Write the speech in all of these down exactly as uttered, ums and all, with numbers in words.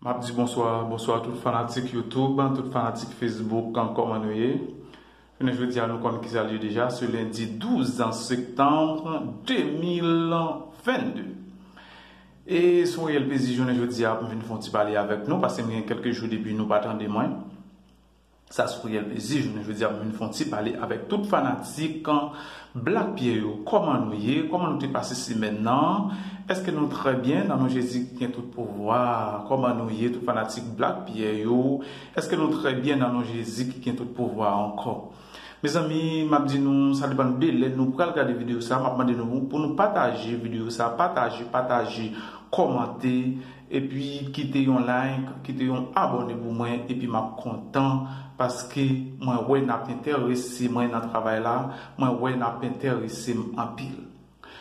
M ap di bonswa, bonswa tout fanatik YouTube, tout fanatik Facebook, kòman nou ye? Jounen jodi a, nou konn ki sa l ye deja, se lendi douz septanm de mil vennde. E se yon reyèl plezi jounen jodi a pou m vin fè yon ti pale avèk nou, paske m gen kèlke jou depi nou pa tande mwen. Sa se yon reyèl plezi jounen jodi a pou m vin fè yon ti pale avèk tout fanatik Black Pierre yo. Kòman nou ye? Kòman nou te pase semèn nan? Èske nou trè byen nan non Jezi ki gen tout pouvwa? Kòman nou ye, tout fanatik Black Pierre yo? Èske nou trè byen nan non Jezi ki gen tout pouvwa ankò? Mezanmi, m ap di nou, sa depann de lè nou pral gade videyo sa, m ap mande nou pou nou pataje videyo sa, pataje, pataje, kòmante, epi kite yon like, kite yon abòne pou mwen, epi m ap kontan, paske mwen wè n ap enterese mwen nan travay la, mwen wè n ap enterese m anpil.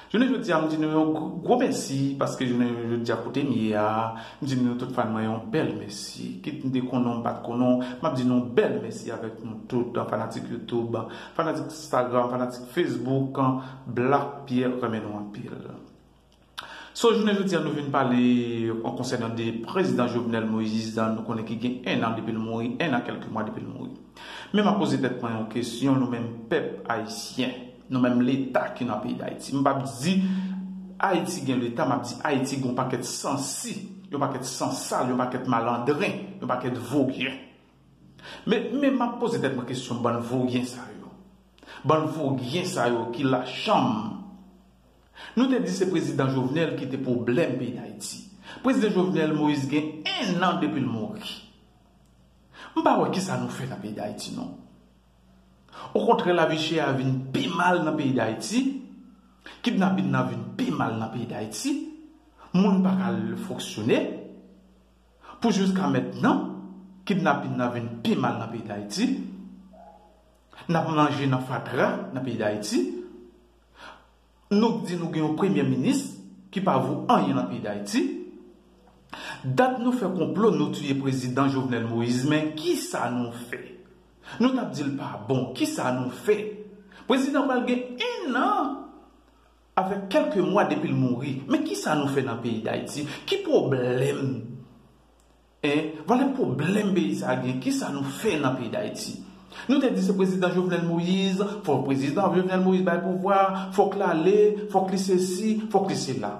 Jounen jodi a, m di nou yon gwo, gwo mèsi, paske jounen jodi a kote m ye a, m di nou tout fan mwen yon bèl mèsi. Kit m te konnen w, m pa t konnen w, m ap di nou bèl mèsi avèk nou tout, fanatik YouTube, fanatik Instagram, fanatik Facebook, Black Pierre renmen nou anpil. So, jounen jodi a, nou vin pale an konsènan de prezidan Jovenel Moïse, nou konnen ki gen en an depi l mouri, en an kèlke mwa depi l mouri. Men m ap poze tèt mwen yon kesyon, nou menm pèp ayisyen, nou menm Leta ki nan peyi Dayiti. M p ap di Ayiti gen Leta, m ap di Ayiti gen yon pakèt sansi, yon pakèt sansal, yon pakèt malandren, yon pakèt voryen. Men, men m ap poze tèt mwen kesyon, bann voryen sa yo. Bann voryen sa yo ki lachanm. Nou te di se prezidan Jovenel ki te pwoblèm peyi Dayiti. Prezidan Jovenel Moïse gen en an depi l mouri. M pa wè kisa nou fè nan peyi Dayiti, non. Okontrè, lavi chè a vin pi mal nan peyi Dayiti. Kidnapin nan vin pi mal nan peyi Dayiti. Moun pa ka al fonksyone. Pou jiska mentnan, kidnapin nan vin pi mal nan peyi Dayiti. N ap manje nan fatra nan peyi Dayiti. Nou di nou gen yon premye minis ki pa vo anyen nan peyi Dayiti. Dat nou fè konplo, nou tiye prezidan Jovenel Moïse, men kisa nou fè? Nou t ap di l pa bon, kisa nou fè? Prezidan pral gen en an avèk kèlke mwa depi l mouri. Men kisa nou fè nan peyi Dayiti? Ki pwoblèm? En, vwala pwoblèm peyi sa a gen. Kisa nou fè nan peyi Dayiti? Nou te di se prezidan Jovenel Moïse, fòk prezidan Jovenel Moïse bay pouvwa, fòk l ale, fòk li sesi, fòk li sela.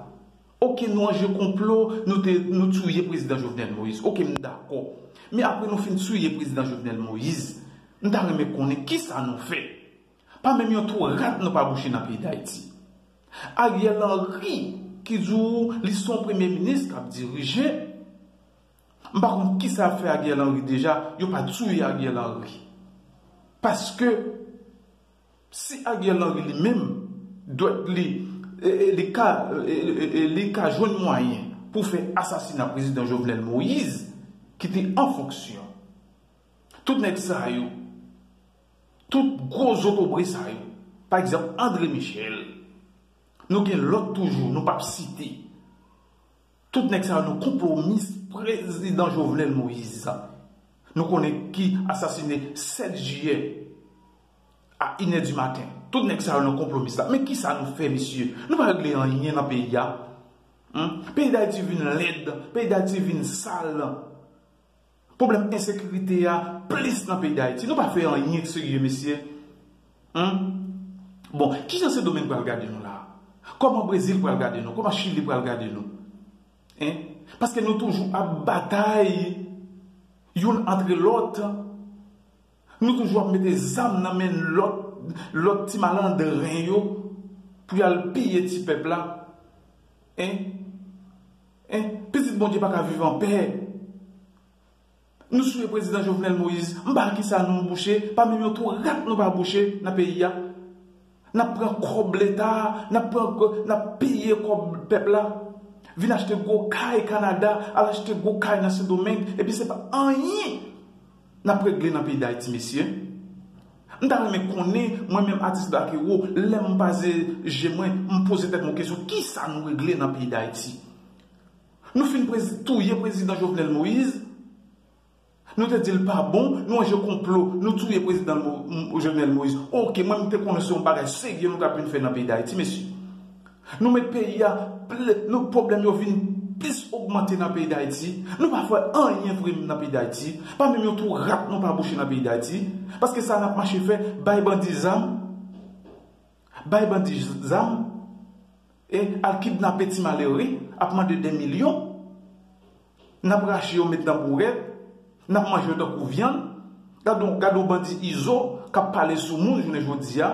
Oke, nou ranje konplo, nou te, nou tiye prezidan Jovenel Moïse. Oke, m dakò. Men apre nou fin tiye prezidan Jovenel Moïse, m ta renmen konnen kisa nou fè. Pa menm yon twou rat nou pa bouche nan peyi Dayiti. Ariel Henry, ki di w li se yon premye minis k ap dirije, m pa konn kisa ap fè Ariel Henry deja, yo pa tiye Ariel Henry. Paske, si Ariel Henry li menm, dwèt li, e, e, li ka, e, e, e, li ka jwenn mwayen pou fè asasina prezidan Jovenel Moïse, ki te an fonksyon. Tout nèg sa yo, tout gwo zotobre sa yo, pa egzanp, André Michel, nou gen lòt toujou, nou p ap site. Tout nèg sa yo nan konplomis prezidan Jovenel Moïse. Nou konnen ki asasine sèt jiyè a inè di maten. Tout nèg sa yo nan konplomis la. Men kisa nou fè, mesye? Nou pa regle anyen nan peyi a. Hmm? Peyi Dayiti vin lèd, peyi Dayiti vin sal. Pwoblèm ensekirite a plis nan peyi Dayiti. Nou pa fè anyen ki serye, mesye. Hmm? Bon, kijan Sendomeng pral gade nou la? Kòman Brezil pral gade nou? Kòman Chili pral gade nou? Hein? Paske nou toujou ap batay youn antre lòt. Nou toujou ap mete zam nan men lòt, lòt ti malandren yo pou y al piye ti pèp la. Hein? Hein? Pitit Bondye pa ka viv anpè. Nou tiye prezidan Jovenel Moïse, m pa wè kisa nou bouche, pa menm yon twou rat nou pa bouche nan peyi a. N ap pran kòb leta a, n ap pran, n ap piye kòb pèp la. Vin achte gwo kay Kanada, al achte gwo kay nan Sendomeng, epi se pa anyen n ap regle nan peyi Dayiti, mesye. M ta renmen konnen, mwen menm atis Black Hero, lè m paze je mwen, m poze tèt mwen kesyon, kisa nou regle nan peyi Dayiti? Nou fin prezi-, touye prezidan Jovenel Moïse, nou te di l pa bon, nou ranje konplo, nou touye prezidan Mo-, M-, Jovenel Moïse. Oke, mwen m te konnen se yon bagay serye nou t ap vin fè nan peyi Dayiti, mesye. Nou met peyi a, ple-, nou pwoblèm yo vin plis ogmante nan peyi Dayiti. Nou pa fè anyen vre nan peyi Dayiti. Pa menm yon twou rat nou pa bouche nan peyi Dayiti. Paske sa n ap mache fè, bay bandi zam, bay bandi zam, e al kidnape ti malere, ap mande de milyon. N ap rache yo met nan bourèt, n ap manje yo tankou vyann. Gade yon, gade yon bandi Izo k ap pale sou moun jounen jodi a.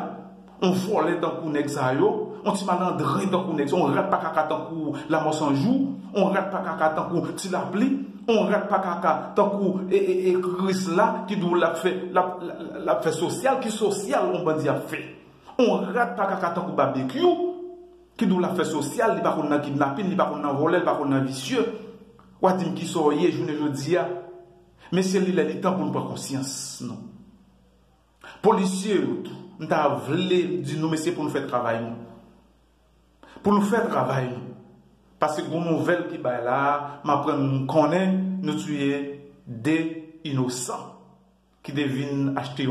Yon vòlè tankou nèg sa yo, yon ti malandren tankou nèg sa, yon rat pa kaka tankou Lamò San Jou, yon rat pa kaka tankou Ti Lapli, yon rat pa kaka tankou e, e, e Krisla ki di w l ap fè, l ap, l ap fè sosyal, ki sosyal yon bandi ap fè? Yon rat pa kaka tankou Babekyou ki di w l ap fè sosyal, li pa konn nan kidnapin, li pa konn nan vòlè, li pa konn nan visye. W a di m kisa w ye jounen jodi a? Mesye, li lè li tan pou n pran konsyans nou. Polisye yo tou, m ta vle di nou mesye pou nou fè travay nou. Pou nou fè travay nou. Paske gon nouvèl ki bay la a, m aprann konnen nou tiye de inosan ki te vin achte